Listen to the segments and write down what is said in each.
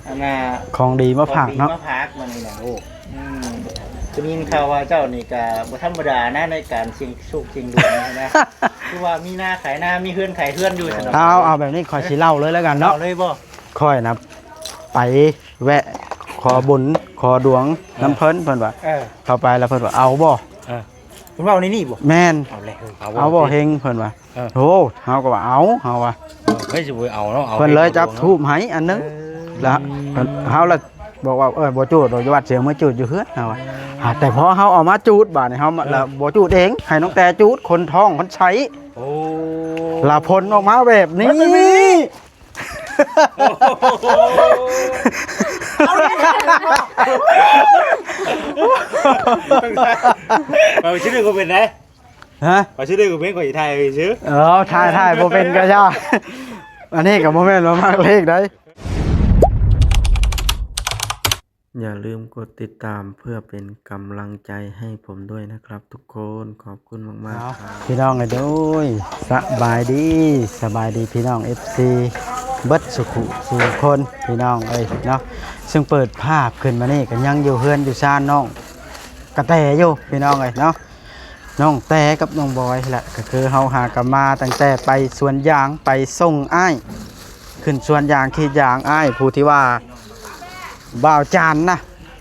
ອັນນ່າ ຂອງດີມາຝາກເນາະ ຂອງດີມາຝາກມື້ນີ້ນະ. ໂອ້ ອືມ ໄດ້ຍິນຂ່າວວ່າເຈົ້ານີ້ກະບໍ່ທຳມະດານະ ໃນການສ່ຽງໂຊກສ່ຽງດວງນີ້ນະ. ຄືວ່າມີນາຂາຍນາ ມີເຮືອນຂາຍເຮືອນຢູ່ຊັ້ນເນາະ. ເອົາ ເອົາແບບນີ້ ຂ້ອຍຊິເລົ່າເລີຍແລ້ວກັນເນາະ. ເອົາເລີຍບໍ່? ຂ້ອຍນະ ໄປແວະຂໍບຸນຂໍດວງ ເອີ ນຳເພິ່ນ ເພິ່ນວ່າ ເອີ ເຂົ້າໄປແລ້ວເພິ່ນວ່າ ເອົາບໍ່? ເອີ ເພິ່ນເວົ້າໃນນີ້ບໍ່? ແມ່ນ. ເອົາແລ້ວເຮີ້ຍ ເອົາບໍ່ເຮງ? ເພິ່ນວ່າ. ເອີ ໂອ້ ເຮົາກໍວ່າ ເອົາ ເຮົາວ່າ. ເອີ ໃຜຊິບໍ່ເອົາເນາະ? ເອົາ ເພິ່ນເລີຍຈັບທູບໃຫ້ອັນໜຶ່ງ. ເອີ ແລ້ວເພິ່ນ ເຮົາລະບອກວ່າ ເອີ ບໍ່ຈູດດອກ ຢູ່ວັດ ຊິເອົາມາຈູດຢູ່ເຮືອນ ເຮົາວ່າ. ອືມ ອ່າ ແຕ່ພໍເຮົາເອົາມາຈູດ ບາດນີ້ເຮົາມາ ເອີ ລະບໍ່ຈູດເອງ ໃຫ້ນ້ອງແຕຈູດ ຄົນທ້ອງຄົນໄສ້. ໂອ້ ລະຜົນອອກມາແບບນີ້. ເອົາເລີຍ ເອົາຊື່ເດີກໍເປັນໄດ໋. ຮະ? ເອົາຊື່ເດີກໍເປັນ ຂ້ອຍຊິຖ່າຍຊື່. ເອີ ຖ່າຍ ຖ່າຍບໍ່ເປັນກໍຢ່າ. ອັນນີ້ກໍບໍ່ແມ່ນວ່າມັກເລກໄດ໋. ຢ່າລືມກົດຕິດຕາມເພື່ອເປັນກຳລັງໃຈໃຫ້ຜົມດ້ວຍນະຄັບທຸກຄົນ. ຂອບຄຸນມາກໆ ເອົາ ຄັບ ພີ່ນ້ອງເອີຍ ໂດຍ ສະບາຍດີ ສະບາຍດີພີ່ນ້ອງເອັຟຊີເບິດສູ່ຜູ້ສູ່ຄົນ ພີ່ນ້ອງເອີຍເນາະ. ເຊິ່ງເປີດພາບຂຶ້ນມານີ້ກໍຍັງຢູ່ເຮືອນຢູ່ຊານນ້ອງກະແຕຢູ່ ພີ່ນ້ອງເອີຍເນາະ. ນ້ອງແຕກັບນ້ອງບອຍແຫຼະ ກໍຄືເຮົາຫາກັນມາຕັ້ງແຕ່ໄປສວນຢາງ ໄປສົ່ງອ້າຍ ຂຶ້ນສວນຢາງ ກຣີດຢາງອ້າຍ ຜູ້ທີ່ວ່າບ່າວຈານນະ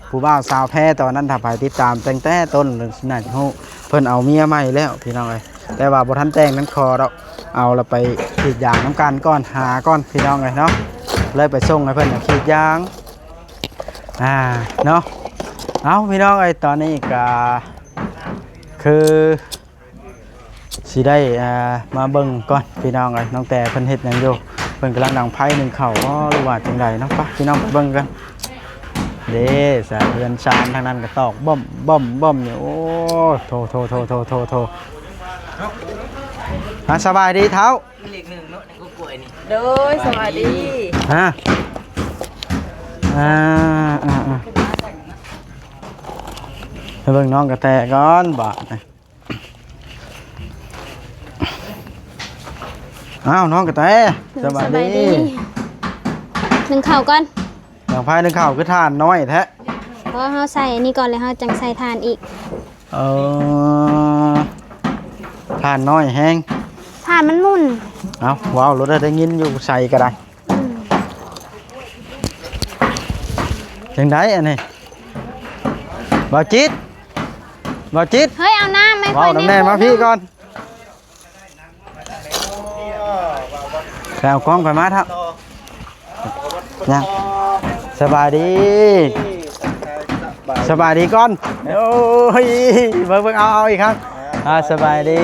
ຜູ້ບ່າວສາວແພຕອນນັ້ນ ຖ້າໃຜຕິດຕາມຕັ້ງແຕ່ຕົ້ນນັ້ນຮູ້ ເພິ່ນເອົາເມຍໃໝ່ແລ້ວ ພີ່ນ້ອງເອີຍ. ແຕ່ວ່າບໍ່ທັນແຕ່ງນັ້ນຂໍດອກ ເອົາລະໄປກຣີດຢາງນຳກັນກ່ອນ ຫາກ່ອນ ພີ່ນ້ອງເອີຍເນາະ. ເລີຍໄປສົ່ງໃຫ້ເພິ່ນກຣີດຢາງ ອ່າ ເນາະ. ເອົາ ພີ່ນ້ອງເອີຍ ຕອນນີ້ກະ ຄືຊິໄດ້ ອ່າ ມາເບິ່ງກ່ອນ ພີ່ນ້ອງເອີຍ ນ້ອງແຕເພິ່ນເຮັດຫຍັງຢູ່? ເພິ່ນກຳລັງດັງໄຟໜຶ້ງເຂົ້າບໍ ຫຼືວ່າຈັ່ງໃດເນາະ? ໄປ ພີ່ນ້ອງໄປເບິ່ງກັນ. ເດ້ ສະເຮືອນຊານທາງນັ້ນກໍຕອກບ້ອມໆໆຢູ່. ໂອ້ ໂທ້ໆໆໆໆ ອ່າ ສະບາຍດີທ້າວ. ເລກໜຶ່ງເນາະ ໃນຄອບຄົວນີ້. ໂດຍ ສະບາຍດີ. ຮະ? ອ່າ ອ່າໆ ໄປເບິ່ງນ້ອງກະແຕກ່ອນບາດນີ້. ອ້າວ ນ້ອງກະແຕ ໂດຍ ສະບາຍດີ ສະບາຍດີ. ໜຶ້ງເຂົ້າກ່ອນ. ຫຍັງພາຍໜຶ້ງເຂົ້າຄືຖ່ານນ້ອຍແທ້? ເພາະເຮົາໃສ່ອັນນີ້ກ່ອນ ແລ້ວເຮົາຈັ່ງໃສ່ຖ່ານອີກ. ເອີ ຖ່ານນ້ອຍແຮງ ຖ່ານມັນໝຸ່ນ. ເອົ້າ ເວົ້າໂລດ ໄດ້ຍິນຢູ່ໃສກໍໄດ້. ອືມ ຈັ່ງໃດອັນນີ້? ບ່າວຈິດ ບ່າວຈິດ ເຮີ້ຍ ເອົານ້ຳໃຫ້ຂ້ອຍແດ່. ເວົ້ານຳແດ່ ມາພີ້ກ່ອນ. ໄປເອົາກ້ອງຂ້ອຍມາເຖົ້າ. ຍັງ ສະບາຍດີ ສະບາຍດີກ່ອນ. ໂອ້ຍ ເບິ່ງໆ ເອົາ ເອົາອີກຄັ້ງ. ອ່າ ສະບາຍດີ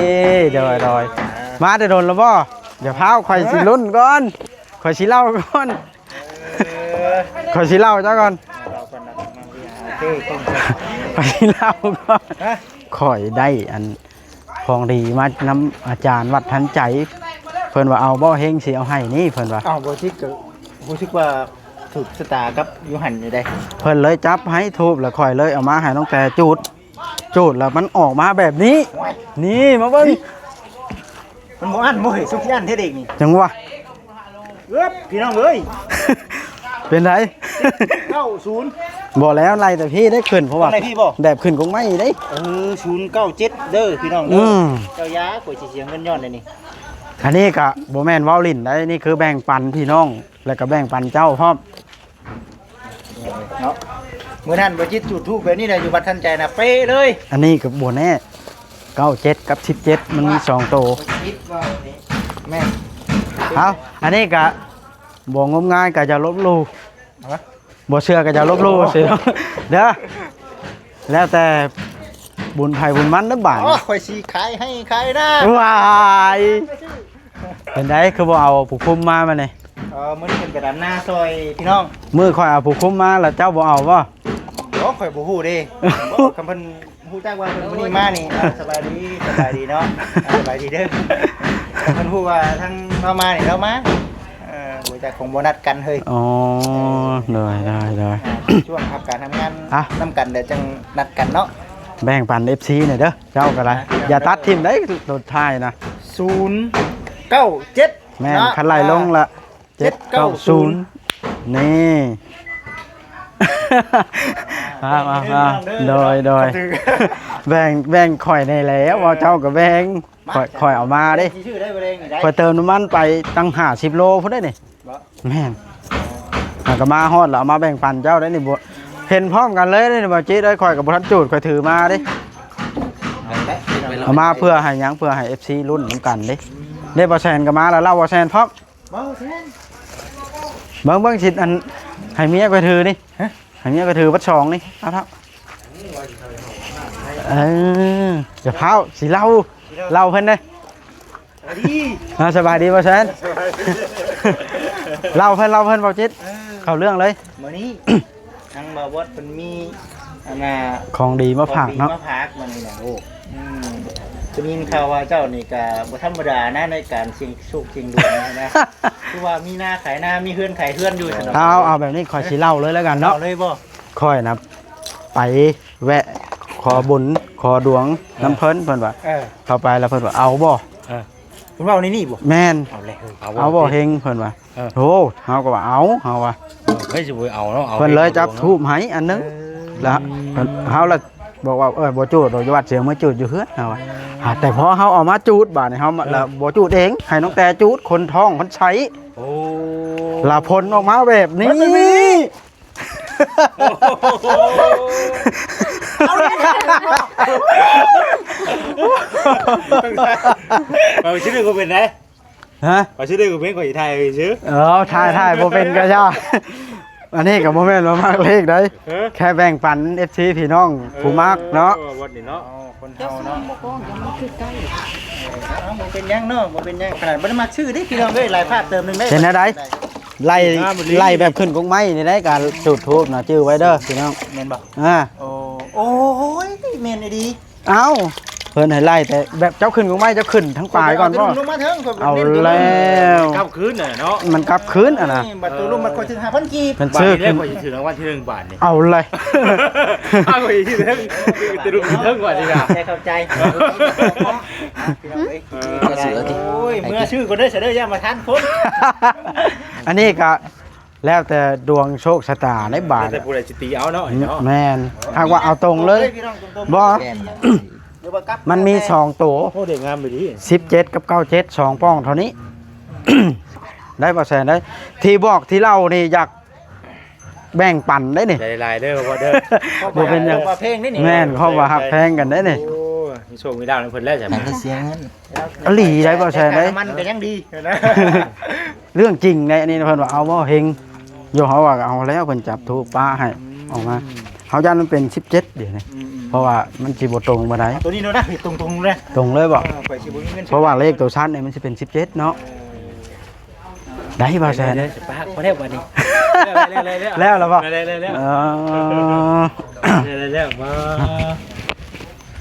ໂດຍໆ. ມາແຕ່ດົນແລ້ວບໍ່? ຢ່າພ້າວ ຂ້ອຍຊິລຸ້ນກ່ອນ ຂ້ອຍຊິເລົ່າກ່ອນ. ເອີ ຂ້ອຍຊິເລົ່າເຈົ້າກ່ອນ ເລົ່າກ່ອນນະ. ໂອເຄ ຂ້ອຍຊິເລົ່າກ່ອນ. ຮະ? ຂ້ອຍໄດ້ອັນ ຂອງດີມານຳອາຈານວັດທັນໃຈ ເພິ່ນວ່າເອົາບໍ່ ເຮັງຊິເອົາໃຫ້ນີ້ ເພິ່ນວ່າ. ເອົ້າ ບໍ່ຈິດກໍຮູ້ສຶກວ່າຖືກຊະຕາກັບຢູ່ຫັ້ນຢູ່ເດ້. ເພິ່ນເລີຍຈັບໃຫ້ທູບ ແລ້ວຂ້ອຍເລີຍເອົາມາໃຫ້ນ້ອງແຕຈູດ ຈູດແລ້ວມັນອອກມາແບບນີ້. ໂອ້ຍ ນີ້ມາເບິ່ງ. ມັນບໍ່ອັນບໍ່ເອີຍ ສຸກອັນແທ້ເດັກນີ້ ຈັ່ງວ່າ. ເອີບ ພີ່ນ້ອງເອີຍ ເປັນໃດ? ເກົ້າສູນ ບໍ່ແລ້ວ ໄລ່ແຕ່ພີ້ໄດ້ຂຶ້ນ ເພາະວ່າໄລ່ພີ້ບໍ່? ແບບຂຶ້ນກົງໄມ້ໄດ້. ເອີ ສູນເກົ້າເຈັດເດີພີ່ນ້ອງເດີ. ອືມ ເຈົ້າຢ່າ ຂ້ອຍຊິເສຍເງິນຍ້ອນໄດ໋ນີ້. ອັນນີ້ກະບໍ່ແມ່ນເວົ້າຫຼິ້ນໄດ໋ ນີ້ຄືແບ່ງປັນພີ່ນ້ອງ ແລ້ວກະແບ່ງປັນເຈົ້າພ້ອມ. ເນາະ ມື້ນັ້ນບໍ່ຈິດຈູດທູບແບບນີ້ແຫຼະ ຢູ່ວັດທັນໃຈນະ ເປະເລີຍ. ອັນນີ້ກໍບໍ່ແນ່ ເກົ້າເຈັດກັບສິບເຈັດ ມັນມີສອງໂຕ. ແມ່ນ ເອົ້າ ອັນນີ້ກະບໍ່ງົມງາຍ ກະຢ່າລົບຫຼູ່. ຮະ? ບໍ່ເຊື່ອກໍຢ່າລົບຫຼູ່ ໂອ້ ຊິເດີ ແລ້ວແຕ່ບຸນໃຜບຸນມັນເດີບາດ. ໂອ້ ຂ້ອຍຊິຂາຍໄຮ່ຂາຍນາ. ວ້າຍ ເປັນໃດຄືບໍ່ເອົາຜູ້ຄຸມມາມື້ນີ້? ເອີ ມື້ນີ້ເພິ່ນໄປດຳນາຊ່ອຍພີ່ນ້ອງ. ມື້ຂ້ອຍເອົາຜູ້ຄຸມມາແລ້ວເຈົ້າບໍ່ເອົາບໍ່? ໂອ້ ຂ້ອຍບໍ່ຮູ້ເດ້ ຄັນເພິ່ນ ຮູ້ຈັກວ່າເພິ່ນມື້ນີ້ມານີ້. ອ່າ ສະບາຍດີ ສະບາຍດີເນາະ. ອ່າ ສະບາຍດີເດີ. ເພິ່ນຮູ້ວ່າທາງເຮົາມານີ້ ເຮົາມາ. ເອີ ບໍ່ຈັກ ຄົງບໍ່ນັດກັນເຮີ້ຍ. ອໍ ເອີ ໂດຍໆໆ. ອ່າ ຊ່ວງຮັບການທຳງານ ອ່ະ ນຳກັນແລ້ວຈັ່ງນັດກັນເນາະ. ແບ່ງປັນເອັຟຊີແດ່ເດີ ເຈົ້າກໍໄດ້. ອ່ະ ຢ່າຕັດຖິ້ມໄດ໋ ໂຕທ້າຍນະ ສູນເກົ້າເຈັດ ແມ່ນ ເນາະ. ຄັນໄລ່ລົງລະ ອ່າ ເຈັດເກົ້າສູນ ນີ້ ມາ ມາ ມາ ໂດຍ ໂດຍ ແບ່ງ ແບ່ງຂ້ອຍແດ່ແຫຼະ ເວົ້າເຈົ້າກໍແບ່ງ ຂ້ອຍ ຂ້ອຍເອົາມາເດ້ ຊິຊື້ໄດ້ບໍ່ແດງນີ້ໄດ້ ຂ້ອຍເຕີມນ້ຳມັນໄປຕັ້ງຫ້າສິບໂລພຸ້ນເດ້ນີ້ ບໍ່ ແມ່ນ ຫາກໍມາຮອດແລ້ວ ເອົາມາແບ່ງປັນເຈົ້າໄດ້ນີ້ ບໍ່ ເຫັນພ້ອມກັນເລີຍນີ້ ບໍ່ຈິດເອີຍ ຂ້ອຍກໍບໍ່ທັນຈູດ ຂ້ອຍຖືມາເດ້ ເອົາມາເພື່ອໃຫ້ຫຍັງ ເພື່ອໃຫ້ເອັຟຊີລຸ້ນນຳກັນເດ້ ເດ້ ບໍ່ແຊນກໍມາແລ້ວ ເລົ່າບໍ່ແຊນພ້ອມ ບໍ່ແຊນ ເບິ່ງ ເບິ່ງ ຊິອັນ ໃຫ້ເມຍຂ້ອຍຖືນີ້ ຮະ ໃຫ້ເມຍຂ້ອຍຖືບັດສອງນີ້ ເອົາເຖາະ ເອີ ຢ່າພ້າວ ຊິເລົ່າ ເລົ່າເພິ່ນເດ້ ສະບາຍດີ ອ່າ ສະບາຍດີບໍ່ແຊນ ເລົ່າເພິ່ນ ເລົ່າເພິ່ນ ເບົາຈິດ ເອີ ເຂົ້າເລື່ອງເລີຍ ມື້ນີ້ ທາງບ່າວບອດເພິ່ນມີອັນນ່າ ຂອງດີມາຝາກເນາະ ຂອງດີມາຝາກມື້ນີ້ນະ ໂອ້ ອືມ ໄດ້ຍິນຂ່າວວ່າເຈົ້ານີ້ກະບໍ່ທຳມະດານະ ໃນການສ່ຽງໂຊກສ່ຽງດວງນີ້ນະ ຄືວ່າມີນາຂາຍນາ ມີເຮືອນຂາຍເຮືອນຢູ່ຊັ້ນເນາະ ເອົາ ເອົາແບບນີ້ ຂ້ອຍຊິເລົ່າເລີຍແລ້ວກັນເນາະ ເລົ່າເລີຍບໍ່? ຂ້ອຍນະ ໄປແວະຂໍບຸນຂໍດວງນຳເພິ່ນ ເອີ ເພິ່ນວ່າ ເອີ ເຂົ້າໄປແລ້ວເພິ່ນວ່າ ເອົາບໍ່? ເອີ ເພິ່ນເວົ້າໃນນີ້ບໍ່? ແມ່ນ ເອົາແຫຼະ ເອີ ເອົາ ເອົາບໍ່ເຮັງ ເພິ່ນວ່າ ເອີ ໂອ້ ເຮົາກໍວ່າເອົາ ເຮົາວ່າ ເອີ ໃຜຊິບໍ່ເອົາເນາະ ເອົາ ເພິ່ນເລີຍຈັບທູບໃຫ້ອັນໜຶ່ງ ເອີ ແລ້ວເຮົາລະບອກວ່າ ເອີ ບໍ່ຈູດດອກ ຢູ່ວັດ ຊິເອົາມາຈູດຢູ່ເຮືອນ ເຮົາວ່າ ເອີ ແຕ່ພໍເຮົາເອົາມາຈູດ ບາດນີ້ເຮົາ ເອີ ລະບໍ່ຈູດເອງ ໃຫ້ນ້ອງແຕຈູດ ຄົນທ້ອງຄົນໄສ້ ໂອ້ ລະຜົນອອກມາແບບນີ້ ເອົາເລີຍ ເອົາຊິໄດ້ກໍເປັນໄດ ຮະ ເອົາຊິໄດ້ກໍເປັນ ຂ້ອຍຊິຖ່າຍຊື່ ເອີ ຖ່າຍ ຖ່າຍບໍ່ເປັນກໍຢ່າ ອັນນີ້ກໍບໍ່ແມ່ນວ່າມັກເລກໃດ ເອີ ແຄ່ແບ່ງປັນເອັຟຊີພີ່ນ້ອງ ເອີ ຜູ້ມັກເນາະ ວັດນີ້ເນາະ ຄົນເຮົາເນາະ ບໍ່ເປັນຫຍັງເນາະ ບໍ່ເປັນຫຍັງ ຂະໜາດບໍ່ໄດ້ມັກຊື່ເດ້ພີ່ນ້ອງເອີຍ ຫຼາຍພາບເຕີມໜຶ່ງໄດ້ ເປັນແນວໃດ? ໄລ່ ງາມອີ່ຫຼີ ໄລ່ແບບຂຶ້ນກົກໄມ້ນີ້ໄດ້ ການຈູດທູບນະ ຈື່ໄວ້ເດີພີ່ນ້ອງ ແມ່ນບໍ່? ອ່າ ໂອ້ ໂອ້ຍ ແມ່ນອີ່ຫຼີ ເອົ້າ ເພິ່ນໃຫ້ໄລ່ແຕ່ແບບເຈົ້າຂຶ້ນກົກໄມ້ ເຈົ້າຂຶ້ນທາງປາຍກ່ອນບໍ່? ເອົາແລ້ວ ກັບຄືນນະເນາະ ມັນກັບຄືນຫັ້ນນະ ບັດຕົວລົງມັນຄ່ອຍຖືກຫ້າພັນກີບ ເພິ່ນຊື້ຂຶ້ນ ບາດນີ້ຂ້ອຍຊິຖືກລາງວັນທີໜຶ່ງບາດນີ້ ເອົາເລີຍ ຂ້ອຍຊິຖືກ ແຕ່ລຸກເທິງກວ່ານີ້ນະ ໃຈເຂົ້າໃຈ ພີ່ນ້ອງເອີຍ ເອີ ເອົາເສືອຕິ ໂອ້ຍ ເມືອຊື້ກ່ອນເດີ ຊະເດີ ຢ່າມາທັນຄົນ ອັນນີ້ກະ ແລ້ວແຕ່ດວງໂຊກຊະຕາໃນບາດ ແລ້ວແຕ່ຜູ້ໃດຊິຕີເອົາເນາະ ເນາະ ແມ່ນ ຫາກວ່າເອົາຕົງເລີຍ ບໍ່ ມັນມີສອງໂຕ ໂອ້ ເດັກງາມອີ່ຫຼີ ສິບເຈັດກັບເກົ້າເຈັດ ສອງປ່ອງເທົ່ານີ້ ໄດ້ບໍ່ແຊນເດ້ ທີ່ບອກທີ່ເລົ່ານີ້ຢາກແບ່ງປັນໄດ້ນີ້ ຫຼາຍໆເດີພໍ່ເດີ ບໍ່ເປັນຫຍັງ ຄອບຄົວຮັກແພງໄດ້ນີ້ ແມ່ນ ຄອບຄົວຮັກແພງກັນໄດ້ນີ້ ໂອ້ ມີໂຊກມີລາບນຳເພິ່ນແລ້ວ ແຕ່ເສຍເງິນ ອີ່ຫຼີໄດ໋ບໍ່ແຊນໄດ໋ ມັນກໍຍັງດີນະ ເລື່ອງຈິງໃດ໋ ອັນນີ້ເພິ່ນວ່າເອົາບໍ່ເຮັງ ໂຍ ເຮົາວ່າເອົາແລ້ວ ເພິ່ນຈັບທູບປະໃຫ້ອອກມາ ເຮົາຢ້ານມັນເປັນສິບເຈັດດຽວນີ້ ເພາະວ່າມັນຊິບໍ່ຕົງປານໃດ ຕົງເລີຍເນາະ ເອີ ຂ້ອຍຊິບໍ່ມີເງິນ ເພາະວ່າເລກໂຕຊັ້ນນີ້ມັນຊິເປັນສິບເຈັດເນາະ ເອີ ໄດ້ບໍ່ແຊນ ເອີ ປາກພໍແລ້ວບັດນີ້ ແລ້ວແລ້ວບໍ່ ແລ້ວແລ້ວ ເອີ ແລ້ວແລ້ວ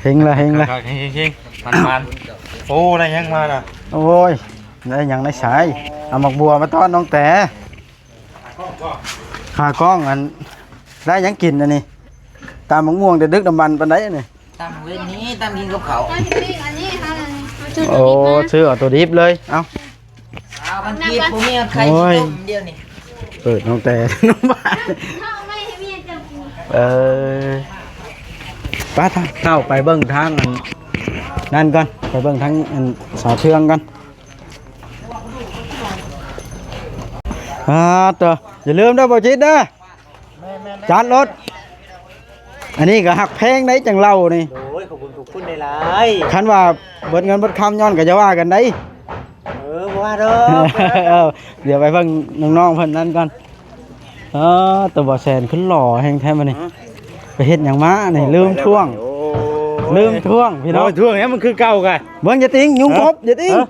ເຮັງລະ ເຮັງລະ ຄັກໆ ເຮັງໆ ມັນໆ ໂອ້ ໄດ້ຫຍັງມານະ ໂອ້ຍ ໄດ້ຫຍັງໃນສາຍ ເອົາໝາກບົວມາຕ້ອນນ້ອງແຕ ຂາກ້ອງ ອັນ ໄດ້ຫຍັງກິນອັນນີ້ ຕຳໝາກມ່ວງແຕ່ດຶກດຳບັນປານໃດອັນນີ້ ຕຳເວັນນີ້ ຕຳກິນກັບເຂົ້າ ໂອ້ ຊື້ເອົາຕົວດິບເລີຍ ເອົ້າ ເອົາພັນກີບ ບໍ່ມີເອົາໄຂ່ ໂອ້ຍ ຊິຕົ້ມດຽວນີ້ ເປີດນ້ອງແຕ ນ້ອງບາຍ ເອີ ໄປທາງ ເຂົ້າໄປເບິ່ງທາງອັນນັ້ນກ່ອນ ໄປເບິ່ງທາງອັນສາວເທືອງກ່ອນ ອ່າ ໂຕ ຢ່າລືມເດີ ບໍ່ຈິດເດີ ແມ່ນໆໆ ຈັດລົດ ອັນນີ້ກໍຮັກແພງໄດ໋ ຈັ່ງເລົ່ານີ້ ໂອ້ຍ ຂອບຄຸນຂອບຄຸນຫຼາຍໆ ຄັນວ່າເບິດເງິນເບິດຄຳຍ້ອນກໍຢ່າວ່າກັນໄດ໋ ເອີ ບໍ່ວ່າດອກ ເອີ ດຽວໄປເບິ່ງນ້ອງໆເພິ່ນນັ້ນກ່ອນ ເອີ ຕົວບໍ່ແຊນຂຶ້ນຫຼໍ່ແຮງແທ້ມື້ນີ້ ຮະ ໄປເຮັດຫຍັງມານີ້ ໂອ້ ລືມຖ້ວງ ໂອ້ຍ ລືມຖ້ວງພີ່ນ້ອງ ໂອ້ຍ ຖ້ວງນີ້ມັນຄືເກົ່າກະ ເບິ່ງ ຢ່າຕິງ ຍຸງ ຮະ ກົບ ຢ່າຕິງ ຮະ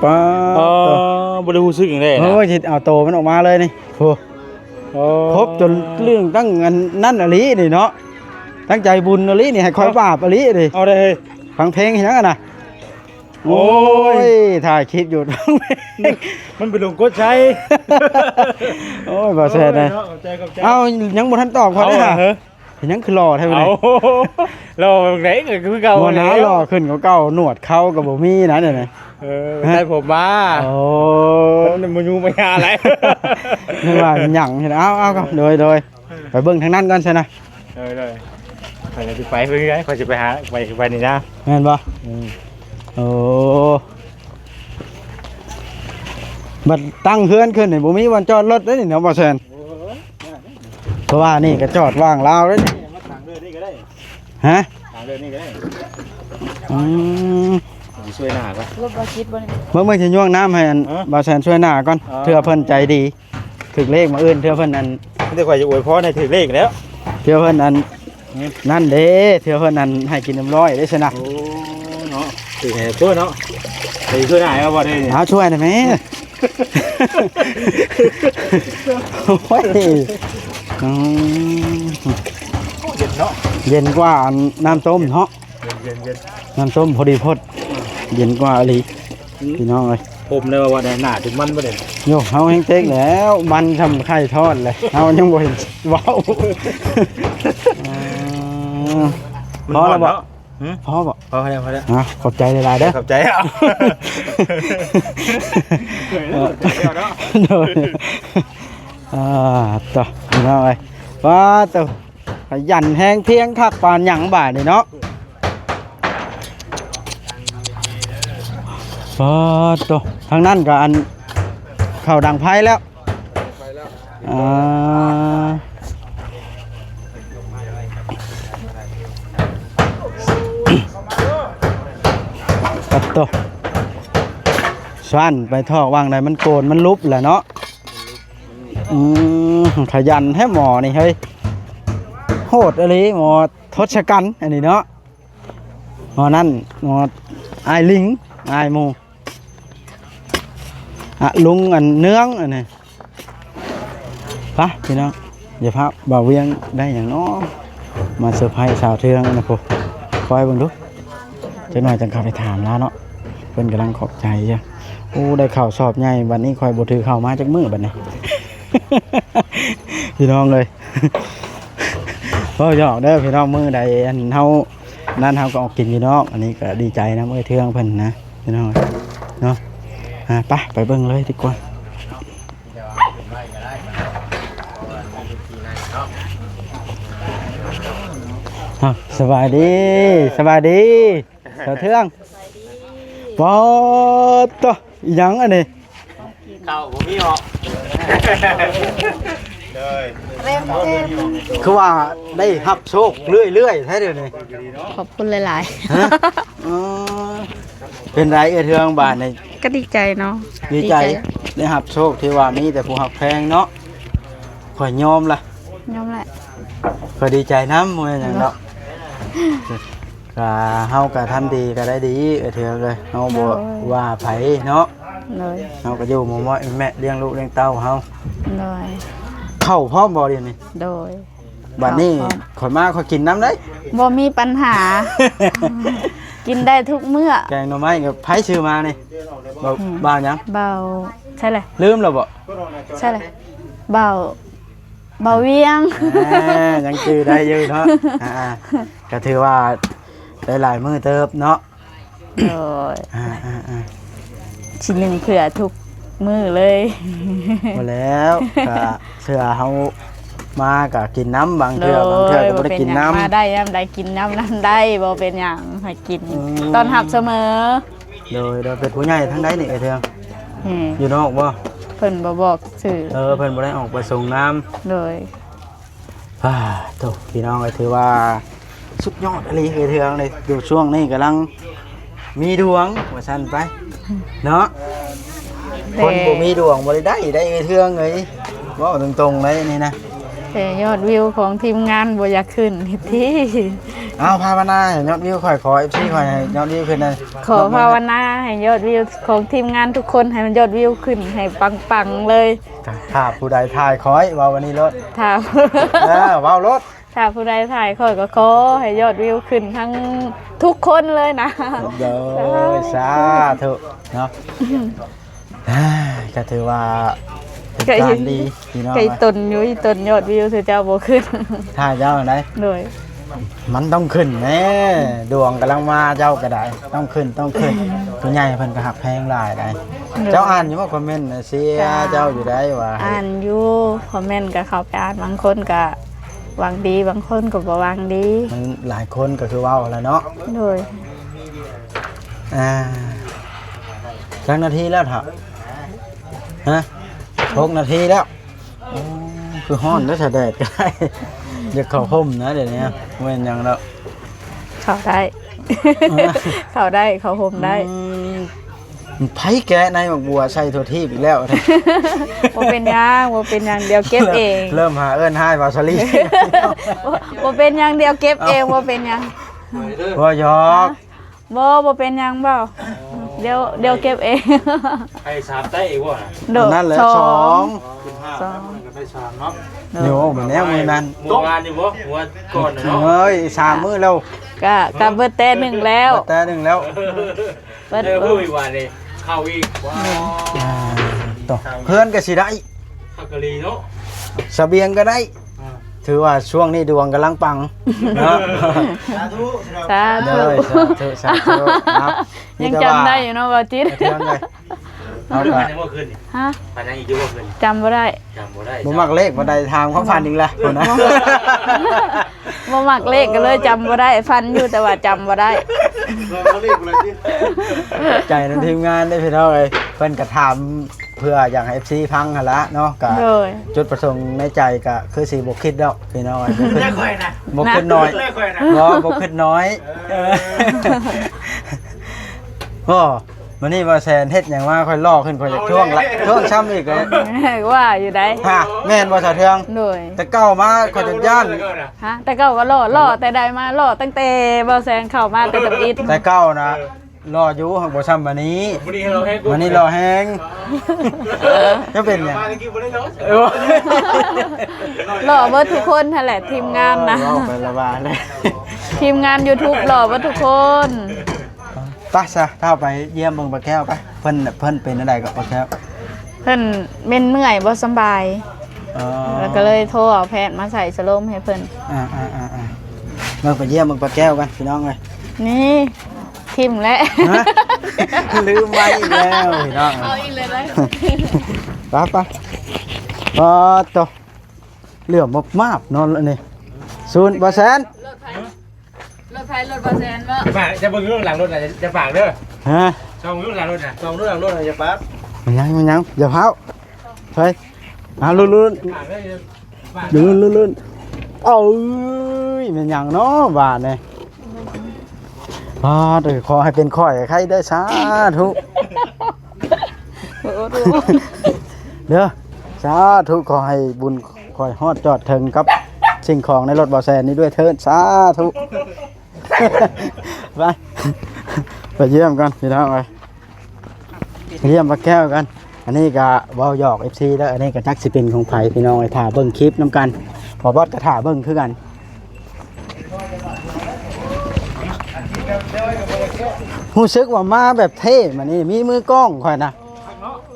ປາດ ເອີ ບໍ່ໄດ້ຮູ້ສຶກຫຍັງເລີຍນະ ໂອ້ຍ ຊິເອົາໂຕມັນອອກມາເລີຍນີ້ ໂອ້ ໂອ້ ຄົບຈົນເລື່ອງຕັ້ງອັນນັ້ນອີ່ຫຼີນີ້ເນາະ ຕັ້ງໃຈບຸນອີ່ຫຼີນີ້ ໃຫ້ຂ້ອຍບາບອີ່ຫຼີນີ້ ເອົາໄດ້ເຮີ້ຍ ຟັງເພງຫຍັງຫັ້ນນະ ໂອ້ຍ ໂອ້ຍ ຖ່າຍຄລິບຢູ່ ມັນໄປຫຼົງກົດໃສ່ ໂອ້ຍ ບໍ່ແຊນເດ້ ໂອ້ຍ ເນາະ ຂອບໃຈ ຂອບໃຈ ເອົ້າ ຍັງບໍ່ທັນຕອບຂ້ອຍເດ້ ເອົາ ຫາ ເອີ ເປັນຫຍັງຄືຫຼໍ່ແທ້ມື້ນີ້ ເອົ້າ ຫຼໍ່ຈັ່ງໃດກໍຄືເກົ່າ ບໍ່ນາ ແລ້ວ ຫຼໍ່ຂຶ້ນກວ່າເກົ່າ ໜວດເຂົາກໍບໍ່ມີນະ ດຽວນີ້ ເອີ ຮະ ໄດ້ຜົມມາ ໂອ້ ມັນມາຢູ່ມາຍາຫຼາຍ ນຶກວ່າຫຍັງ ເອົາ ເອົາ ໂດຍ ໂດຍ ໄປເບິ່ງທາງນັ້ນກ່ອນຊັ້ນນະ. ໂດຍ ໂດຍ ຂ້ອຍຊິໄປເບິ່ງໄດ໋ ຂ້ອຍຊິໄປຫາ ໄປ ໄປນີ້ນະ. ແມ່ນບໍ່? ອືມ ໂອ້ ບັດຕັ້ງເຮືອນຂຶ້ນນີ້ ບໍ່ມີບ່ອນຈອດລົດເດ້ນີ້ເນາະ ບໍ່ແຊນ. ໂອ້ຍ ເພາະວ່ານີ້ກໍຈອດຫວ່າງລາວເດ້ນີ້. ມາທາງເດີນນີ້ກໍໄດ້. ຮະ? ທາງເດີນນີ້ກໍໄດ້. ອືມ ຊິຊ່ວຍໜ້າກ່ອນ. ລົດບໍ່ຈິດບໍ່ນີ້? ເບິ່ງ ເບິ່ງ ຊິຍ່ວງນ້ຳໃຫ້ອັນ ຮະ? ບ່າວແຊນຊ່ວຍໜ້າກ່ອນ. ອໍ ເທື່ອເພິ່ນໃຈດີ ຖືກເລກມື້ອື່ນ ເທື່ອເພິ່ນອັນ ມີແຕ່ຂ້ອຍຈະອວຍພອນໃຫ້ຖືກເລກແລ້ວ. ເທື່ອເພິ່ນອັນ ອືມ ນັ້ນເດ້ ເທື່ອເພິ່ນອັນໃຫ້ກິນນ້ຳຮ້ອຍເດ້ຊັ້ນນະ. ໂອ້ ເນາະ ຖືກໃຫ້ຊ່ວຍເນາະ. ໃຫ້ຊ່ວຍໜ້າເອົາບໍ່ໄດ້ນີ້? ເອົາ ຊ່ວຍໜ້າແມ່. ໂອ້ຍ ອືມ ເຢັນເນາະ ເຢັນກວ່າອັນນ້ຳຕົ້ມເນາະ. ເຢັນໆໆ ນ້ຳສົ້ມພໍດີໂພດ ເຢັນກວ່າອີ່ຫຼີ. ອືມ ພີ່ນ້ອງເອີຍ ຜົມໄດ້ວ່າ ວ່າໄດ້ໜ້າເຖິງມັນບໍ່ໄດ້. ໂຍ ເຮົາແຮ່ງເຕັກແລ້ວ ມັນຊ່ຳໄຂ່ທອດເລີຍ ເຮົາຍັງບໍ່ເຫັນເວົ້າ. ເອີ ມັນຮ້ອນເນາະ. ພໍແລ້ວບໍ່? ຫື? ພໍບໍ່? ພໍແລ້ວ ພໍແລ້ວ. ອ່ະ ຂອບໃຈຫຼາຍໆເດີ ຂອບໃຈ. ເອີ ເອີ ເນາະ ໂດຍ. ອ່າ ຕໍ່ ພີ່ນ້ອງເອີຍ ວ້າ ຕໍ່ ຂະຫຍັນແຮງພຽງຄັກປານຫຍັງບາດນີ້ເນາະ. ປາດໂທ້ ທາງນັ້ນກໍອັນ ເຂົ້າດັງໄຟແລ້ວ. ອ່າ ປາດໂທ້ ຊັ້ນໄປຖອກຫວ່າງໃດ ມັນໂກນ ມັນຫຼຸບແຫຼະເນາະ. ອືມ ຂະຫຍັນແທ້ໝໍນີ້ເຮີ້ຍ ໂຫດອີ່ຫຼີໝໍທົດສະກັນອັນນີ້ເນາະ. ໝໍນັ້ນ ໝໍອ້າຍລິງ ອ້າຍໝູ່ ອະ ລຸງອັນເນືອງອັນນີ້. ໄປພີ່ນ້ອງ ຢ່າພາ ບ່າວວຽງໄດ້ຫຍັງເນາະ ມາເຊີໄພສາວເທືອງນະພຸ້ນ. ຄອຍເບິ່ງດູ ຈັກໜ້ອຍຈັ່ງເຂົ້າໄປຖາມລາວເນາະ. ເພິ່ນກຳລັງຂອບໃຈຢູ່. ໂອ້ ໄດ້ເຂົ້າສອບໃຫຍ່ ບັດນີ້ຂ້ອຍບໍ່ຖືເຂົ້າມາຈັກມື້ບັດນີ້ ພີ່ນ້ອງເອີຍ. ເວົ້າຫຍອກເດີພີ່ນ້ອງ ມື້ໃດອັນເຮົານັ້ນ ເຮົາກໍອອກກິນຢູ່ນອກ. ອັນນີ້ກໍດີໃຈນຳເອື້ອຍເທືອງເພິ່ນນະ ພີ່ນ້ອງເນາະ. ອ່າ ໄປ ໄປເບິ່ງເລີຍດີກວ່າ. ອ້າວ ສະບາຍດີ ສະບາຍດີ ສາວເທືອງ. ປາດໂທ້ ອີຫຍັງອັນນີ້? ເຂົ້າບໍ່ມີເນາະ. ຄືວ່າໄດ້ຮັບໂຊກເລື້ອຍໆແທ້ດຽວນີ້. ຂອບຄຸນຫຼາຍໆ. ຮະ? ອໍ ເປັນໃດເອື້ອຍເທືອງບາດນີ້? ກໍດີໃຈເນາະ ດີໃຈ ດີໃຈ ໄດ້ຮັບໂຊກທີ່ວ່າມີແຕ່ຜູ້ຮັກແພງເນາະ. ຂ້ອຍຍອມລະ ຍອມແຫຼະ ຂ້ອຍດີໃຈນຳ ບໍ່ແມ່ນຫຍັງດອກ. ກະເຮົາກະທຳດີກະໄດ້ດີ ເອື້ອຍເທືອງເອີຍ ເຮົາບໍ່ ໂດຍ ວ່າໃຜເນາະ. ໂດຍ ເຮົາກະຢູ່ໝໍ້ໆແມ່ລ້ຽງລູກລ້ຽງເຕົ້າເຮົາ. ໂດຍ ເຂົ້າພ້ອມບໍ່ດຽວນີ້? ໂດຍ ບາດນີ້ ເຂົ້າພ້ອມ ຂ້ອຍມາຂ້ອຍກິນນຳເດ້. ບໍ່ມີບັນຫາ ກິນໄດ້ທຸກມື້. ແກງໜໍ່ໄມ້ກັບໃຜຊື້ມານີ້? ບ່າວ ອືມ ບ່າວຫຍັງ? ບ່າວ ໃຊ່ແຫຼະ ລືມແລ້ວບໍ່? ໃຊ່ແຫຼະ ບ່າວ ບ່າວວຽງ. ອ່າ ຍັງຈື່ໄດ້ຢູ່ເນາະ. ອ່າ ກໍຖືວ່າໄດ້ຫຼາຍມື້ເຕີບເນາະ. ໂດຍ ອ່າໆໆ ຊິໜຶ້ງເພື່ອທຸກມື້ເລີຍ. ບໍ່ແລ້ວ ກະເທື່ອເຮົາມາກະກິນນຳ ບາງເທື່ອ ໂດຍ ບາງເທື່ອກໍບໍ່ໄດ້ກິນນຳ. ມາໄດ້ຍາມໃດກິນນຳນຳໄດ້ ບໍ່ເປັນຫຍັງ ໃຫ້ກິນ ອືມ ຕ້ອນຮັບສະເໝີ. ໂດຍ ໂດຍ ເປັນຜູ້ໃຫຍ່ທາງໃດນີ້ເອື້ອຍເທືອງ? ອືມ ຢູ່ນອກບໍ່? ເພິ່ນບໍ່ບອກຊື່. ເອີ ເພິ່ນບໍ່ໄດ້ອອກໄປສົ່ງນາມ. ໂດຍ ອ່າ ໂທ້ ພີ່ນ້ອງເອີຍ ຖືວ່າສຸດຍອດອີ່ຫຼີເອື້ອຍເທືອງເດ້. ຢູ່ຊ່ວງນີ້ກຳລັງມີດວງວ່າຊັ້ນໄປເນາະ. ແຕ່ຄົນບໍ່ມີດວງບໍ່ໄດ້ໄດ້ເອື້ອຍເທືອງເອີຍ ເວົ້າຕົງໆເລີຍນີ້ນະ. ແຕ່ຍອດວິວຂອງທີມງານບໍ່ຢາກຂຶ້ນຕິ. ເອົາ ພາວະນາໃຫ້ຍອດວິວຂ້ອຍ ຂໍເອັຟຊີຂ້ອຍໃຫ້ຍອດວິວຂຶ້ນແດ່. ຂໍພາວະນາໃຫ້ຍອດວິວຂອງທີມງານທຸກຄົນ ໃຫ້ມັນຍອດວິວຂຶ້ນໃຫ້ປັງໆເລີຍ. ຖ້າ ຖ້າຜູ້ໃດຖ່າຍຂ້ອຍ ເວົ້າອັນນີ້ໂລດ. ຖ້າ ເອີ ເວົ້າໂລດ. ຖ້າຜູ້ໃດຖ່າຍຂ້ອຍກໍຂໍໃຫ້ຍອດວິວຂຶ້ນທັງທຸກຄົນເລີຍນະ. ໂດຍ ສາທຸເນາະ. ອ່າ ກໍຖືວ່າເປັນການດີພີ່ນ້ອງ. ໃກ້ຕົນຢູ່ ອີຕົນຍອດວິວຄືເຈົ້າບໍ່ຂຶ້ນ ຖ້າເຈົ້າໄດ໋. ໂດຍ ມັນຕ້ອງຂຶ້ນແນ່ ດວງກຳລັງມາ ເຈົ້າກໍໄດ້ ຕ້ອງຂຶ້ນ ຕ້ອງຂຶ້ນ. ຜູ້ໃຫຍ່ເພິ່ນກໍຮັກແພງຫຼາຍໄດ໋. ໂດຍ ເຈົ້າອ່ານຢູ່ບໍ່ຄອມເມັນນະ? ເຊຍເຈົ້າຢູ່ໄດ໋ວ່າ ອ່ານຢູ່ ຄອມເມັນກໍເຂົ້າໄປອ່ານ ບາງຄົນກໍ ຫວັງດີ ບາງຄົນກໍບໍ່ຫວັງດີ. ມັນຫຼາຍຄົນກໍຄືເວົ້າແລ້ວເນາະ. ໂດຍ. ອ່າ ຈັກນາທີແລ້ວເຖົ້າ? ຮະ? ຫົກນາທີແລ້ວ. ໂອ້ ຄືຮ້ອນແທ້ ສະແດດກໍໄດ້. ຢາກເຂົ້າຮົ່ມນະດຽວນີ້ ບໍ່ແມ່ນຫຍັງດອກ. ເຂົ້າໄດ້ ເອີ ເຂົ້າໄດ້ ເຂົ້າຮົ່ມໄດ້. ອືມ ໃຜແກະໃນໝາກບົວໃສ່ທົ່ວທີບອີກແລ້ວ? ບໍ່ເປັນຫຍັງ ບໍ່ເປັນຫຍັງ ດຽວເກັບເອງ. ເລີ່ມ ເລີ່ມຫາເອີ້ນຮ້າຍບ່າວສາລີ. ບໍ່ ບໍ່ເປັນຫຍັງ ດຽວເກັບເອງ ເອົ້າ ບໍ່ເປັນຫຍັງ. ບໍ່ ຫຍອກ. ຮະ? ບໍ່ ບໍ່ເປັນຫຍັງ ເວົ້າ ດຽວ ດຽວເກັບເອງ. ໄອ້ສາມໄຕ້ອີກບໍ່ນະ? ໂດ ນັ້ນແຫຼະ ສອງ ສອງ ຂຶ້ນຫ້າ ສອງ ແລ້ວມັນກໍໄດ້ສາມເນາະ. ໂດ ໂຍ ມື້ແນວມື້ນັ້ນ ມື້ວານນີ້ບໍ່? ມື້ກ່ອນນະເນາະ. ເອີຍ ສາມມື້ແລ້ວ. ກະ ກະເບິດແຕ່ໜຶ່ງແລ້ວ ເບິດແຕ່ໜຶ່ງແລ້ວ. ເອີ ເບິດ ເອີ ເບິ່ງອີກວ່ານີ້ ເຂົ້າອີກ. ວ້າວ ອ່າ ຕໍ່ ເຮືອນກໍຊິໄດ້ ຄັກກະລີເນາະ ສະບຽງກໍໄດ້. ອ່າ ຖືວ່າຊ່ວງນີ້ດວງກຳລັງປັງເນາະ. ສາທຸ ສາທຸ ໂດຍ ສາທຸ ສາທຸເນາະ. ຍັງຈຳໄດ້ຢູ່ເນາະ ບໍ່ຈິດ ເທື່ອງເລີຍ. ເອົາ ໄປ ໄປ ໄປ ມື້ຄືນນີ້ ຮະ? ໄປຍັງອີກຢູ່ມື້ຄືນນີ້? ຈຳບໍ່ໄດ້ ຈຳບໍ່ໄດ້ ບໍ່ມັກເລກປານໃດ ຖາມຄວາມຝັນອີກແລ້ວພຸ້ນນະ. ບໍ່ມັກເລກກໍເລີຍຈຳບໍ່ໄດ້ ຝັນຢູ່ແຕ່ວ່າຈຳບໍ່ໄດ້. ບໍ່ເລກບໍ່ໄດ້ຕິ ໃຈນຳທີມງານເດ້ພີ່ນ້ອງເອີຍ. ເພິ່ນກໍຖາມເພື່ອຢາກໃຫ້ເອັຟຊີຟັງຫັ້ນລະເນາະ ກໍ ໂດຍ ຈຸດປະສົງໃນໃຈກໍຄືຊິບໍ່ຄິດດອກພີ່ນ້ອງເອີຍ. ບໍ່ຄິດ ບໍ່ຄິດນ້ອຍ ບໍ່ ບໍ່ຄິດນ້ອຍ. ເອີ ບໍ່ ມື້ນີ້ບ່າວແສນເຮັດຫຍັງມາ ຂ້ອຍຫຼໍ່ຂຶ້ນ ຂ້ອຍຢາກທ້ວງລະ ທ້ວງຊ້ຳອີກເລີຍ. ວ່າຢູ່ໃດ໋ ຮະ ແມ່ນບໍ່ສາວເທືອງ? ໂດຍ ແຕ່ເກົ່າມາຂ້ອຍຈົນຢ້ານ. ຮະ ແຕ່ເກົ່າກໍຫຼໍ່ ຫຼໍ່ແຕ່ໃດມາ ຫຼໍ່ຕັ້ງແຕ່ບ່າວແສນເຂົ້າມາແຕ່ທຳອິດ. ແຕ່ເກົ່ານະ ເອີ ຫຼໍ່ຢູ່ ຫາກບໍ່ຊ້ຳມານີ້ ມານີ້ຫຼໍ່ແຮງ ມານີ້ຫຼໍ່ແຮງ. ຈະເປັນຫຍັງ? ເອີ ຫຼໍ່ເບິດທຸກຄົນຫັ້ນແຫຼະ ທີມງານນະ ເວົ້າໄປລະວ່າແຫຼະ ທີມງານຢູທູບຫຼໍ່ເບິດທຸກຄົນ. ໄປຊະ ເຮົາໄປຢ້ຽມເບິ່ງປ້າແກ້ວໄປ. ເພິ່ນ ເພິ່ນເປັນແນວໃດກໍປ້າແກ້ວ? ເພິ່ນເປັນເມື່ອຍ ບໍ່ສຳບາຍ. ອໍ ແລ້ວກໍເລີຍໂທເອົາແພດມາໃສ່ສະໂລມໃຫ້ເພິ່ນ. ອ່າໆໆໆ ເບິ່ງໄປຢ້ຽມເບິ່ງປ້າແກ້ວກັນພີ່ນ້ອງເອີຍ. ນີ້ ຖິ້ມແລ້ວ ຮະ? ລືມໄວ້ອີກແລ້ວພີ່ນ້ອງ. ເອົາອີກເລີຍເດ້ ໄປໆ. ປາດໂຕ ເຫຼືອມມາບໆເນາະອັນນີ້. ສູນ ບໍ່ແສນ ລົດໃຜ? ລົດໃຜ? ລົດບໍ່ແສນບໍ່? ຈະຝາກ ຈະເບິ່ງຢູ່ຫຼັງລົດນະ ຈະຝາກເດີ. ຮະ? ສ່ອງຢູ່ຫຼັງລົດນະ ສ່ອງຢູ່ຫຼັງລົດນະ ຢ່າປາດ. ມັນຍັງ ມັນຍັງ ຢ່າພ້າວ. ເຮີ້ຍ ອ່າ ລຸ້ນ ລຸ້ນ ລຸ້ນ ລຸ້ນ ລຸ້ນ. ເອີຍ ແມ່ນຫຍັງເນາະບາດນີ້? ອ່າ ເດີ ຂໍໃຫ້ເປັນຂ້ອຍໃຫ້ໄດ້ ສາທຸ ເດີ ສາທຸ. ຂໍໃຫ້ບຸນຂ້ອຍຮອດຈອດເຖິງກັບສິ່ງຂອງໃນລົດບໍ່ແສນນີ້ດ້ວຍເທີ້ນ ສາທຸ. ໄປ ໄປຢ້ຽມກັນພີ່ນ້ອງເອີຍ ຢ້ຽມປ້າແກ້ວກັນ. ອັນນີ້ກະເວົ້າຫຍອກເອັຟຊີເດີ ອັນນີ້ກະຈັກຊິເປັນຂອງໃຜພີ່ນ້ອງເອີຍ. ຖ້າເບິ່ງຄລິບນຳກັນ ບໍ່ບອດກະຖ້າເບິ່ງຄືກັນ. ຮູ້ສຶກວ່າມາແບບເທ່ ມານີ້ມີມືກ້ອງຂ້ອຍນະ.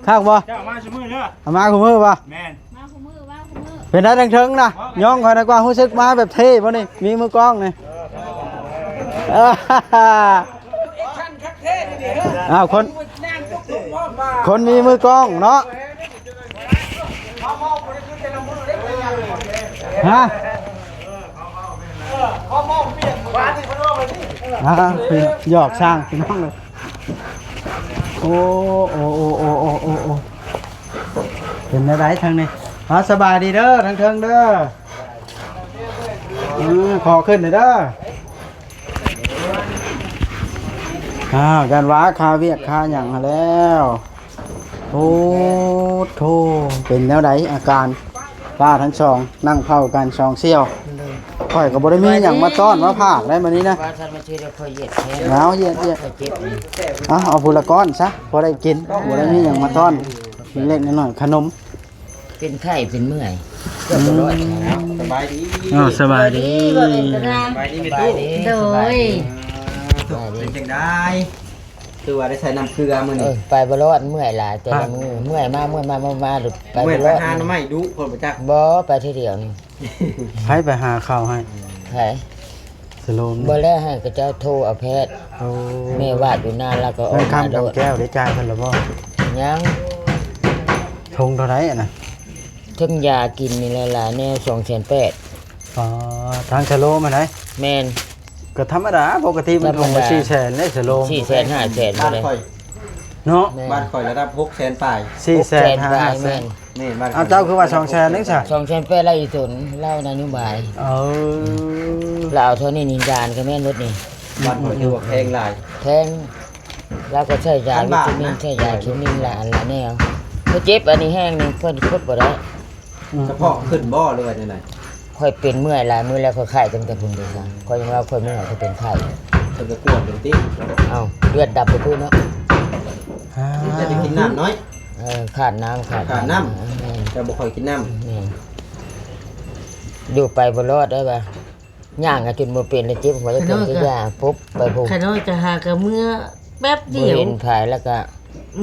ຄັກບໍ່? ເຈົ້າມາຊຸມື້ເດີ ເອົາມາຄູ່ມື້ບໍ່? ແມ່ນ ມາຄູ່ມື້ ມາຄູ່ມື້. ເປັນໄດ້ທັງເທິງນະ ຍ້ອງຂ້ອຍນະກວ່າ ຮູ້ສຶກມາແບບເທ່ບໍ່ນີ້ ມີມືກ້ອງນີ້. ອ້າວ ຄົນ ຄົນມີມືກ້ອງເນາະ. ຮະ? ອ່າ ຫຍອກຊ່າງພີ່ນ້ອງເອີຍ. ໂອ້ ໂອ້ ເປັນແນວໃດທາງນີ້? ອ່າ ສະບາຍດີເດີ ທາງເທິງເດີ. ເອີ ຂໍຂຶ້ນເດີ. ອ້າວ ຢ້ານວ່າຄາວຽກຄາຫຍັງຫັ້ນແລ້ວ. ໂອ້ໂທ້ ເປັນແນວໃດອາການ? ປ້າທັງສອງນັ່ງເຝົ້າກັນສອງສ່ຽວ. ໂດຍ. ຂ້ອຍກໍບໍ່ໄດ້ມີຫຍັງມາຕ້ອນມາຝາກໄດ໋ມື້ນີ້ນະ. ວ່າຊັ້ນມາຊື່ ດຽວຂ້ອຍຢຽດແຂນ. ເອົາ ຢຽດ ຢຽດ. ຂ້ອຍເຈັບນີ້. ເອົາ ເອົາຜູ້ລະກ້ອນຊະ ພໍໄດ້ກິນ. ບໍ່ໄດ້ມີຫຍັງມາຕ້ອນ ເລັກໆນ້ອຍໆ ຂະໜົມ. ເປັນໄຂ້ເປັນເມື່ອຍ ເກືອບບໍ່ລອດ. ອືມ ສະບາຍດີ. ອ້າວ ສະບາຍດີ ສະບາຍດີແມ່ຕູ້. ໂດຍ. ສະບາຍດີ. ເປັນຈັ່ງໃດ? ຄືວ່າໄດ້ໃສ່ນ້ຳເກືອມື້ນີ້. ເອີ ໄປບໍ່ລອດ ເມື່ອຍຫຼາຍແຕ່ລະມື້. ເມື່ອຍມາ ເມື່ອຍມາ ເມື່ອຍມາ ໄປບໍ່ລອດ. ເມື່ອຍໄປຫາໜໍ່ໄມ້ດຸໂພດບໍ່ຈັກ. ບໍ່ ໄປເທື່ອດຽວນີ້. ໃຜໄປຫາເຂົ້າໃຫ້? ໃຜ? ສະໂລມ. ບໍ່ແລ້ວ ໃຫ້ເຂົາເຈົ້າໂທເອົາແພດ. ໂອ້ ແມ່ວາດຢູ່ນານ ແລ້ວກໍອອກມາໂລດ. ເງິນຄຳກຳແກ້ວໄດ້ຈ່າຍເພິ່ນແລ້ວບໍ່? ຍັງ. ຖົງເທົ່າໃດອັນນະ? ເຖິງຢາກິນນີ້ຫຼາຍໆແນວ ສອງແສນແປດ. ອໍ ທາງສະໂລມຫັ້ນໃດ? ແມ່ນ ກໍທຳມະດາ ປົກກະຕິມັນ ທຳມະດາ ຖົງກໍສີ່ແສນເດ້ສະໂລມ ສີ່ແສນ ຫ້າແສນ ບ້ານຂ້ອຍ ເນາະ ແມ່ນ ບ້ານຂ້ອຍລະດັບຫົກແສນປາຍ ສີ່ແສນ ຫ້າແສນ ແມ່ນ ແມ່ນ ບ້ານຂ້ອຍ ເອົາ ເຈົ້າຄືວ່າສອງແສນໜຶ່ງຊະ? ສອງແສນແປດ ລາວອີຕົນ ລາວນະໂຍບາຍ ເອີ ລາວເອົາເທົ່ານີ້ ນິນດານກໍແມ່ນເບິດນີ້ ບ້ານຂ້ອຍຖືວ່າແພງຫຼາຍ ແພງ ລາວກໍໃຊ້ຢາວິຕາມິນ ໃຊ້ຢາເຄມີຫຼາຍອັນຫຼາຍແນວ ເພິ່ນເຈັບອັນນີ້ແຮງນີ້ ເພິ່ນຄົດບໍ່ໄດ້ ອືມ ສະເພາະຂຶ້ນບໍ່ ຫຼືວ່າຈັ່ງໃດ? ຂ້ອຍເປັນເມື່ອຍຫຼາຍມື້ແລ້ວ ຂ້ອຍໄຂ້ຕັ້ງແຕ່ພຸ້ນເດ້ຊະ ຂ້ອຍຍັງວ່າຂ້ອຍເມື່ອຍ ຂ້ອຍເປັນໄຂ້ ເພິ່ນກໍກວດເບິ່ງຕິ ເອົ້າ ເລືອດດຳໄປພຸ້ນເນາະ ອາ ມີແຕ່ໄດ້ກິນນ້ຳໜ້ອຍ ເອີ ຂາດນ້ຳ ຂາດ ຂາດນ້ຳ ແມ່ນ ແຕ່ບໍ່ຄ່ອຍກິນນ້ຳ ແມ່ນ ຢູ່ໄປບໍ່ລອດໄດ້ວ່າ ຍ່າງກໍຈົນບໍ່ເປັນແລ້ວ ເຈັບຫົວຈະເປັນ ຂະນ້ອຍກໍ ຄືຢາປຸບໄປພຸ້ນ ຂະນ້ອຍກໍຫາກໍເມືອແປັບດຽວ ບໍ່ເຫັນໃຜ ແລ້ວກໍ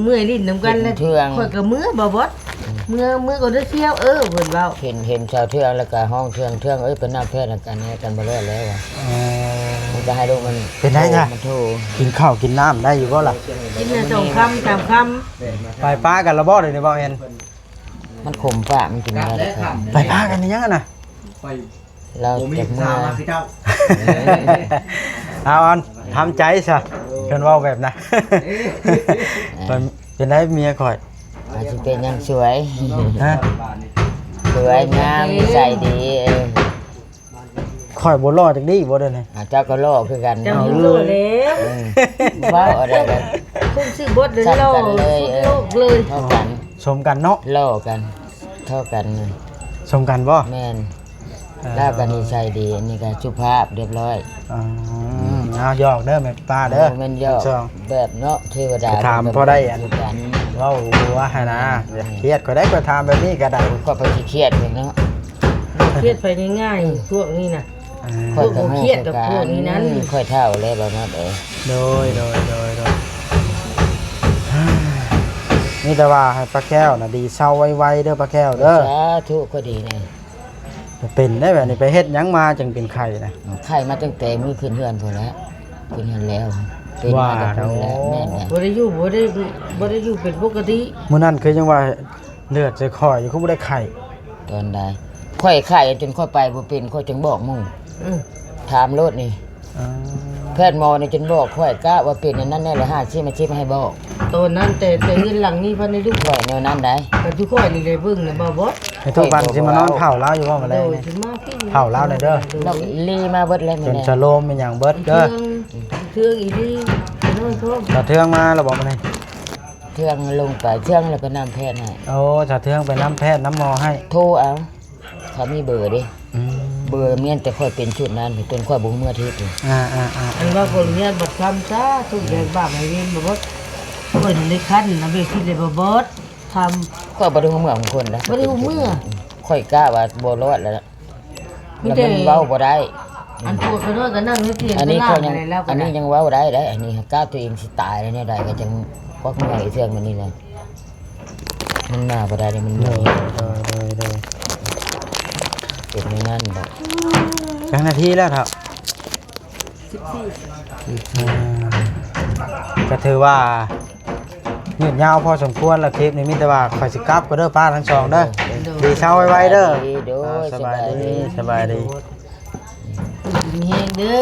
ເມື່ອຍຫຼິ້ນນຳກັນແລ້ວ ເຫັນເທື່ອງ ຂ້ອຍກໍເມືອບໍ່ບອດ ອືມ ເມືອ ເມືອກໍໄດ້ທ່ຽວ ເອີ ເພິ່ນເວົ້າ ເຫັນ ເຫັນຊາວເທື່ອງ ແລ້ວກໍຮ້ອງເທື່ອງ ເທື່ອງເອີຍ ໄປນຳແພດນຳກັນ ໃຫ້ກັນບໍ່ລອດແລ້ວວ່າ ອໍ ມັນກໍໃຫ້ລູກມັນ ເປັນໄດຊະ ໂທ ມັນໂທ ກິນເຂົ້າກິນນ້ຳໄດ້ຢູ່ບໍ່ລະ? ກິນແຕ່ສອງຄຳ ສາມຄຳ ໄປປະກັນລະບໍ່ດຽວນີ້ ເວົ້າແອນ ມັນຂົມປາກ ມັນກິນບໍ່ໄດ້ ໄປປະກັນອີຫຍັງຫັ້ນນະ? ລາວຈັກເມືອ ເອົາອັນ ທຳໃຈຊະ ເພິ່ນເວົ້າແບບນັ້ນ ເອີ ເປັນ ເປັນໄດເມຍຂ້ອຍ ອາດຊິເປັນຫຍັງ ສວຍ ຮະ ສວຍງາມ ນິໄສດີ ເອີ ຂ້ອຍບໍ່ຫຼໍ່ຈັກດີ້ບໍ່ເດີນີ້ ອາ ເຈົ້າກໍຫຼໍ່ຄືກັນ ເຈົ້າ ເອີ ຫຼໍ່ແລ້ວ ເອີ ເວົ້າອະໄລກໍ ຄົນຊື່ບົດເລີຍ ສ່ຳກັນເລີຍ ຫຼໍ່ສຸດໂລກເລີຍ ເອີ ເທົ່າກັນ ສົມກັນເນາະ ຫຼໍ່ກັນ ເທົ່າກັນ ສົມກັນບໍ່? ແມ່ນ ເອີ ລາວກໍນິໄສດີ ອັນນີ້ກໍສຸພາບຮຽບຮ້ອຍ ອືມ ເອົາ ຢອກເດີແມ່ປ້າເດີ ໂອ້ ແມ່ນຢອກ ສອງ ແບບເນາະ ເທວະດາ ກໍຖາມພໍໄດ້ອັນ ຄືກັນ ເວົ້າຫົວຫັ້ນນະ ອືມ ຢາກຄຽດກໍໄດ້ ກໍຖາມແບບນີ້ກໍໄດ້ ໂອ້ຍ ຂ້ອຍໄປຊິຄຽດເລີຍເນາະ ຄຽດໄປງ່າຍໆ ອືມ ພວກນີ້ນະ ອ່າ ພວກບໍ່ຄຽດດອກ ພວກນີ້ນັ້ນ ຂ້ອຍເຖົ້າແລ້ວ ບໍ່ມັກເອີຍ ໂດຍ ໂດຍ ໂດຍ ໂດຍ ມີແຕ່ວ່າໃຫ້ປ້າແກ້ວນະ ດີເຊົາໄວໆເດີ ປ້າແກ້ວເດີ ສາທຸ ກໍດີແນ່ ເປັນໄດ້ແບບນີ້ ໄປເຮັດຫຍັງມາຈຶ່ງເປັນໄຂ້ນະ? ໄຂ້ມາຕັ້ງແຕ່ມື້ຂຶ້ນເຮືອນພຸ້ນແຫຼະ ຂຶ້ນເຮືອນແລ້ວ ເປັນມາແຕ່ພຸ້ນແຫຼະ ວ່າ ແມ່ນແຫຼະ ບໍ່ໄດ້ຢູ່ ບໍ່ໄດ້ ບໍ່ໄດ້ຢູ່ເປັນປົກກະຕິ ມື້ນັ້ນຄືຍັງວ່າເລືອດໃສ່ຂ້ອຍຢູ່ ຄືບໍ່ໄດ້ໄຂ້ ຕອນໃດ? ຂ້ອຍໄຂ້ຈົນຂ້ອຍໄປບໍ່ເປັນ ຂ້ອຍຈຶ່ງບອກໝູ່ ອືມ ຖາມໂລດນີ້ ອືມ ແພດໝໍນີ້ຈົນບອກຂ້ອຍ ກະວ່າເປັນອັນນັ້ນແນ່ລະ ຫ້າສິບ ມາເຊັບໃຫ້ບອກ ຕອນນັ້ນແຕ່ ແຕ່ເຮືອນຫຼັງນີ້ພັນໄດ້ລຸກ ຂ້ອຍແນວນັ້ນໃດ ກໍຄືຂ້ອຍນີ້ແຫຼະເບິ່ງນະ ບໍ່ ບໍ່ ໃຫ້ທຸກວັນຊິມານອນເຝົ້າລາວຢູ່ບໍ່ ມາແລງນີ້ ໂດຍ ຊິມາ ເຝົ້າລາວແດ່ເດີ ໂດຍ ເລີມາເບິດແລ້ວ ຈົນສະໂລມແມ່ນຫຍັງເບິດເດີ ເທື່ອງ ເທື່ອງອີ່ຫຼີ ສາວເທື່ອງມາແລ້ວບໍ່ມື້ນີ້? ເທື່ອງລົງໄປ ເທື່ອງແລ້ວໄປນຳແພດໃຫ້ ໂອ້ ສາວເທື່ອງໄປນຳແພດນຳໝໍໃຫ້ ໂທເອົາ ເຂົາມີເບີເດ້ ອືມ ເບີແມ່ນແຕ່ຂ້ອຍເປັນຊຸດນັ້ນ ຈົນຂ້ອຍບໍ່ເມືອທິດນີ້ ອ່າໆໆ ອັນວ່າຄົນເມຍບັດຄຳຊາ ທຸກແດນບາບໃຫ້ເວນບໍ່ເບິດ ຂ້ອຍໄດ້ຄັນນຳເວທີເລີຍບໍ່ເບິດ ຄຳ ຂ້ອຍບໍ່ໄດ້ຮູ້ເມືອຂອງຄົນນະ ບໍ່ໄດ້ຮູ້ເມືອ ຂ້ອຍກະວ່າບໍ່ລອດແລ້ວ ມີແຕ່ ແລ້ວມັນເວົ້າບໍ່ໄດ້ ອັນພວກຂະນ້ອຍກໍນັ່ງຢູ່ທຽງ ອັນນີ້ຂ້ອຍຍັງ ຕະຫຼາດແລ້ວກໍ ອັນນີ້ຍັງເວົ້າໄດ້ໄດ໋ ອັນນີ້ກະຕົວເອງຊິຕາຍແລ້ວແນວໃດກໍຈັ່ງຄວັກເມືອອີກເທື່ອມື້ນີ້ແຫຼະ ມັນມາບໍ່ໄດ້ເດ້ ມັນເມື່ອຍ ໂດຍ ໂດຍ ໂດຍ ໂດຍ ເປັນແນວນັ້ນດອກ ຈັກນາທີແລ້ວເຖົ້າ? ສິບສີ່ ອ່າ ກໍຖືວ່າຍືດຍາວພໍສົມຄວນລະ ຄລິບນີ້ມີແຕ່ວ່າຂ້ອຍຊິກັບກ່ອນເດີ ປ້າທັງສອງເດີ ໂດຍ ດີເຊົາໄວໆເດີ ໂດຍ ອ່າ ສະບາຍດີ ສະບາຍດີ ສະບາຍດີ ດີມີແຮງເດີ.